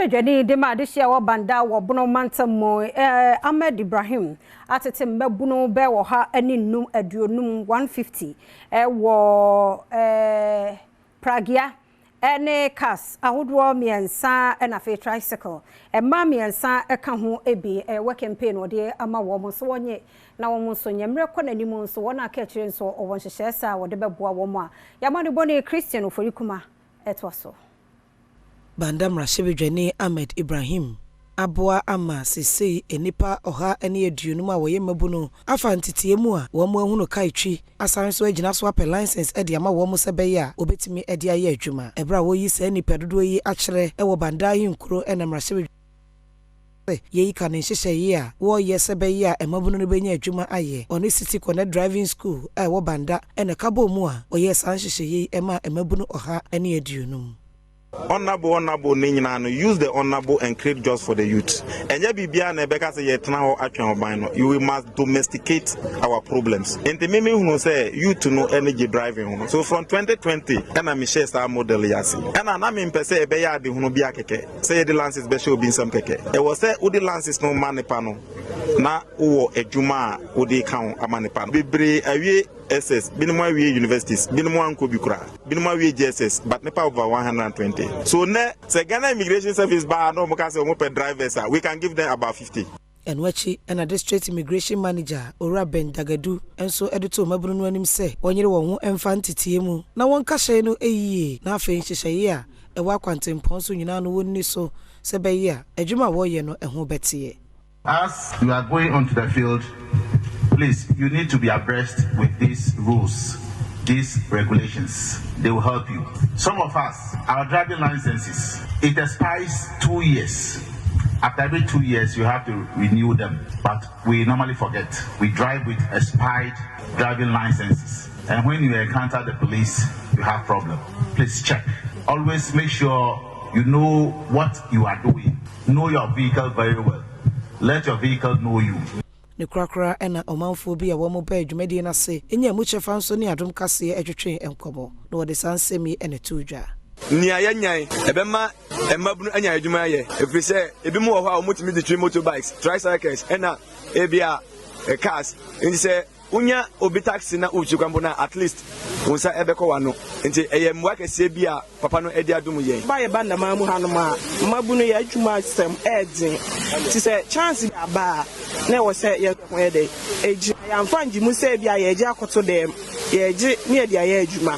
Mmarahyɛbadwani de ma adehyia wɔ Banda wɔ Bono mantam mu, Ahmed Ibrahim, atete mmabunu bɛɛ 150, 150, ɛwɔ pragea ne cars ahodoɔ mmiɛnsa, ɛna afei tricycle. Mmaa mmiɛnsa ka ho bi. Ɛwɔ campaign wɔde ama wɔn nso, wɔnyɛ na wɔn nso nyɛ mmerɛ kɔ n'anim nso, wɔn a aka akyire nso, ɔwɔ nhyehyɛe saa a wɔde bɛboa wɔn a yɛama no bɔne. Christian Oforikuma ɛtoa so. Banda mmarahyɛbadwani Ahmed Ibrahim aboa ama sesei nnipa 150 a wɔyɛ mmabunu afa nteteɛ mu a wɔn ahunu kaetwi, asan nso agyina so apɛ license de ama wɔn sɛ bɛyɛ a wɔbɛtumi de ayɛ adwuma. Ɛberɛ a wɔyi saa nnipa dodoɔ yi akyerɛ wɔ Banda ahenkuro na mmarahyɛbadwa yɛyi ka ne nhyehyɛeɛ a wɔreyɛ sɛ bɛyɛ a mmabunu no bɛnya adwuma ayɛ. Ɔne City Connect Driving School a ɛwɔ Banda ɛna ka bɔ mu a wɔyɛɛ saa nhyehyɛeɛ yi ma mmabunu 150. Honorable, honorable ne nyinaa no, use the honorable and create jobs for the youth. Ɛnyɛ biribiara na ɛbɛka sɛ yɛtena hɔ atwɛn ɔban no. You must domesticate our problems. Nti mimi hunu sɛ youth no ɛne gye driving ho, so from 2020 ɛna mehyɛ saa model yi ase, ɛna na mempɛ sɛ ɛbɛyɛ adehunu bi akɛkɛ sɛ yɛde license bɛhyɛ obi nsɛm kɛkɛ. Ɛwɔ sɛ wode license no ma nipa no na wowɔ adwuma a wode ka ho ama nipa no. Bebree awie SS, binom awie universities, binom ankɔ bi koraa, binom awie JSS, but nipa over 120. So nɛ sɛ Ghana Immigration Service baa na ɔmo ka sɛ ɔmo pɛ drivers a, we can give them about 50. Ɛno akyi ɛna District Immigration Manager, Owura Ben Dagadu, nso de to mmabunu no anim sɛ wɔnyere wɔn ho mfa nteteɛ mu na wɔnka hyɛn no yie, na afei nhyehyɛeɛ a ɛwɔ akwantempɔn so nyinaa no wɔnni so sɛ bɛyɛ a adwuma a wɔreyɛ no ɛho bɛteɛ. As you are going onto the field, please, you need to be abreast with these rules, these regulations. They will help you. Some of us, our driving licenses, it expires 2 years. After every 2 years, you have to renew them. But we normally forget. We drive with expired driving licenses. And when you encounter the police, you have problem. Please check. Always make sure you know what you are doing. Know your vehicle very well. Let your vehicle know you. Ne korakora ɛna ɔmanfoɔ bi a wɔn bɛɛ dwumadie no ase ɛnya mu kyɛfa nso ne Adom Kaseɛ atwitwe nkɔmmɔ na wɔde saa nsɛm yi ɛna to dwa. Nea yɛnyan ɛbɛma mmabunu anya adwuma ayɛ, ɛfiri sɛ ebi mu wɔ hɔ a wɔtumi de twi motorbikes, tricycles, ɛna ebi a cars. Nti sɛ wonya obi taxi na wotwi kwan na at least wo nsa ɛbɛkɔ w'ano. Nti ɛyɛ mmoa kɛseɛ bi a papa no de adom yɛn. Ba yɛ ba nnamaa mu hanom a, mmabunu yɛ adwuma sɛm ɛɛden, nti sɛ chance bi aba a, na ɛwɔ sɛ yɛn ho yɛ dɛ ɛgyina. Yɛamfa ngye mu sɛ bi a yɛgye akoto dɛm, yɛgye ne yɛde ayɛ adwuma.